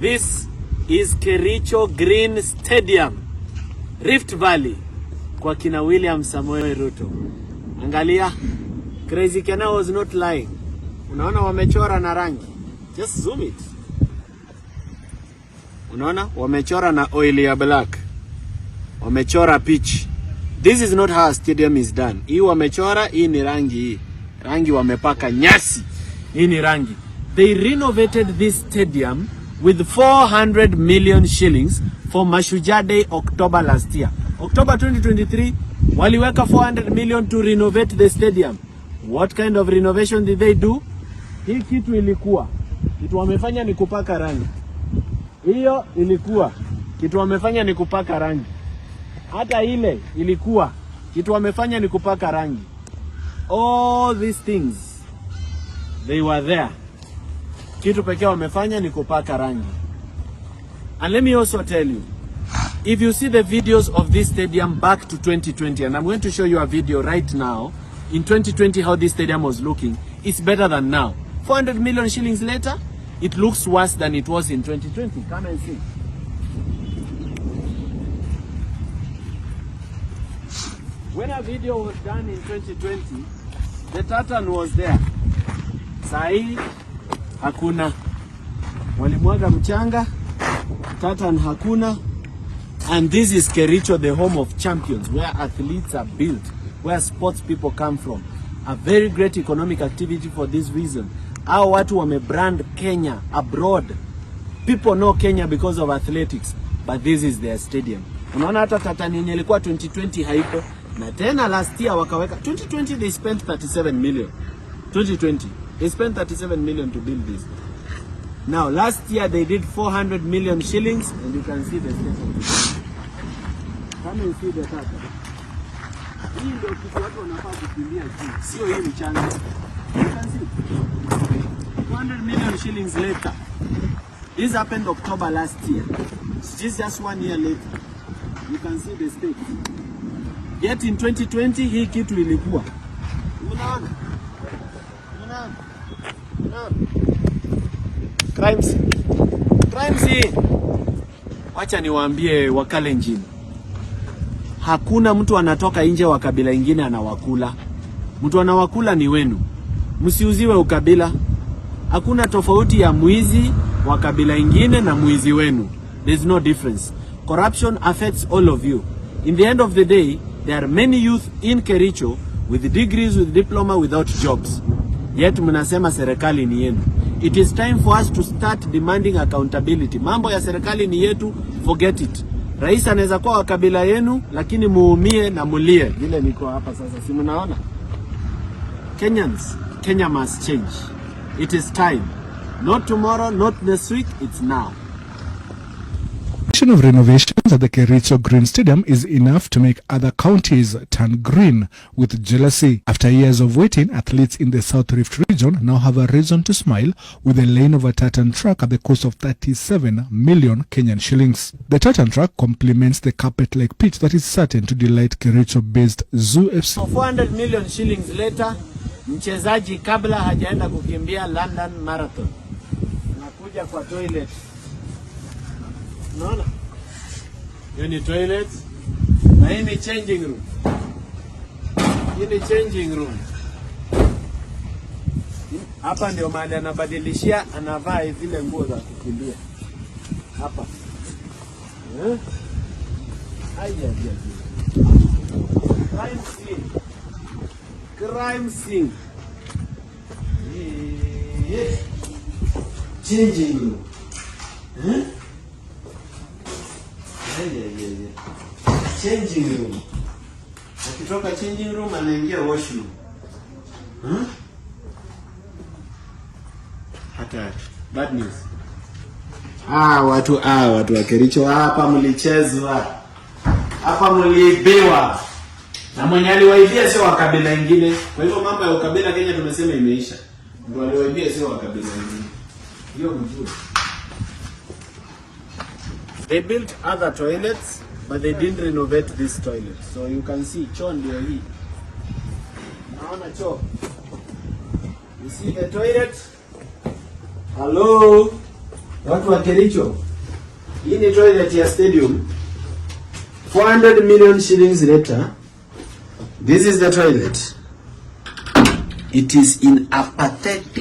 This is Kericho Green Stadium, Rift Valley, kwa kina William Samoei Ruto. Angalia, Crazy Kennar was not lying. Unaona wamechora na rangi. Just zoom it. Unaona wamechora na oil ya black. Wamechora pitch. This is not how a stadium is done. Hii wamechora, hii ni rangi hii. Rangi wamepaka nyasi. Hii ni rangi. They renovated this stadium with 400 million shillings for Mashujaa Day, October last year. October 2023 waliweka 400 million to renovate the stadium. What kind of renovation did they do? Hii kitu ilikuwa, kitu wamefanya ni kupaka rangi. Hiyo ilikuwa, kitu wamefanya ni kupaka rangi. Hata ile ilikuwa, kitu wamefanya ni kupaka rangi. All these things, they were there. Kitu pekee wamefanya ni kupaka rangi. And let me also tell you, if you see the videos of this stadium back to 2020, and I'm going to show you a video right now, in 2020 how this stadium was looking, it's better than now. 400 million shillings later, it looks worse than it was in 2020. Come and see. When a video was done in 2020, the tartan was there. Sahi hakuna. Walimwaga mchanga, tartan hakuna. And this is Kericho, the home of champions, where athletes are built, where sports people come from. A very great economic activity for this reason. Hao watu wamebrand Kenya abroad. People know Kenya because of athletics, but this is their stadium. Unaona hata tartan yenye ilikuwa 2020 haipo, na tena last year wakaweka 2020, they spent 37 million. 2020 they spent 37 million to build this. Now last year they did 400 million shillings, and you can see the state of it. Come and see the tartan. Hii ndio kitu watu wanafaa kukimbia juu, sio hii mchanga. You can see 200 million shillings later. This happened October last year. This is just one year later. You can see the state. Yet in 2020 hii kitu ilikuwa. Unaona? Unaona? Unaona? Crime scene. Crime scene. Wacha niwaambie Wakalenjin. Hakuna mtu anatoka nje wa kabila ingine anawakula. Mtu anawakula ni wenu. Msiuziwe ukabila. Hakuna tofauti ya mwizi wa kabila ingine na mwizi wenu. There's no difference. Corruption affects all of you. In the end of the day, there are many youth in Kericho with degrees, with diploma, without jobs. Yet mnasema serikali ni yenu. It is time for us to start demanding accountability. Mambo ya serikali ni yetu, forget it. Rais anaweza kuwa wa kabila yenu, lakini muumie na mulie. Vile niko hapa sasa, si mnaona? Kenyans, Kenya must change. It is time. Not tomorrow, not next week, it's now. Of renovations at the Kericho Green Stadium is enough to make other counties turn green with jealousy. After years of waiting, athletes in the South Rift region now have a reason to smile with the laying of a tartan track at the cost of 37 million Kenyan shillings. The tartan track complements the carpet-like pitch that is certain to delight Kericho-based Zoo FC. So 400 million shillings later, mchezaji kabla hajaenda kukimbia London Marathon anakuja kwa toilet. Unaona? Hiyo ni toilet na hii ni changing room. Hii ni changing room. Hapa ndio mahali anabadilishia, anavaa zile nguo za kukimbia hapa, eh? Ai, ai, ai. Crime scene. Crime scene. Yeah. Changing room. Eh? Yeah. Changing room. Akitoka changing room anaingia washroom. Huh? Hatari. Bad news. Ah, watu wa Kericho, hapa mlichezwa. Hapa mliibiwa. Na mwenye aliwaibia sio wa kabila ingine. Kwa hivyo mambo ya ukabila Kenya tumesema imeisha. Ndio aliwaibia sio wa kabila ingine. Hiyo mjue. They built other toilets, but they didn't renovate this toilet. So you can see, choo ndio hii. Naona choo. You see the toilet? Hello? Watu wa Kericho, hii ni toilet ya stadium. 400 million shillings later, this is the toilet. It is in a pathetic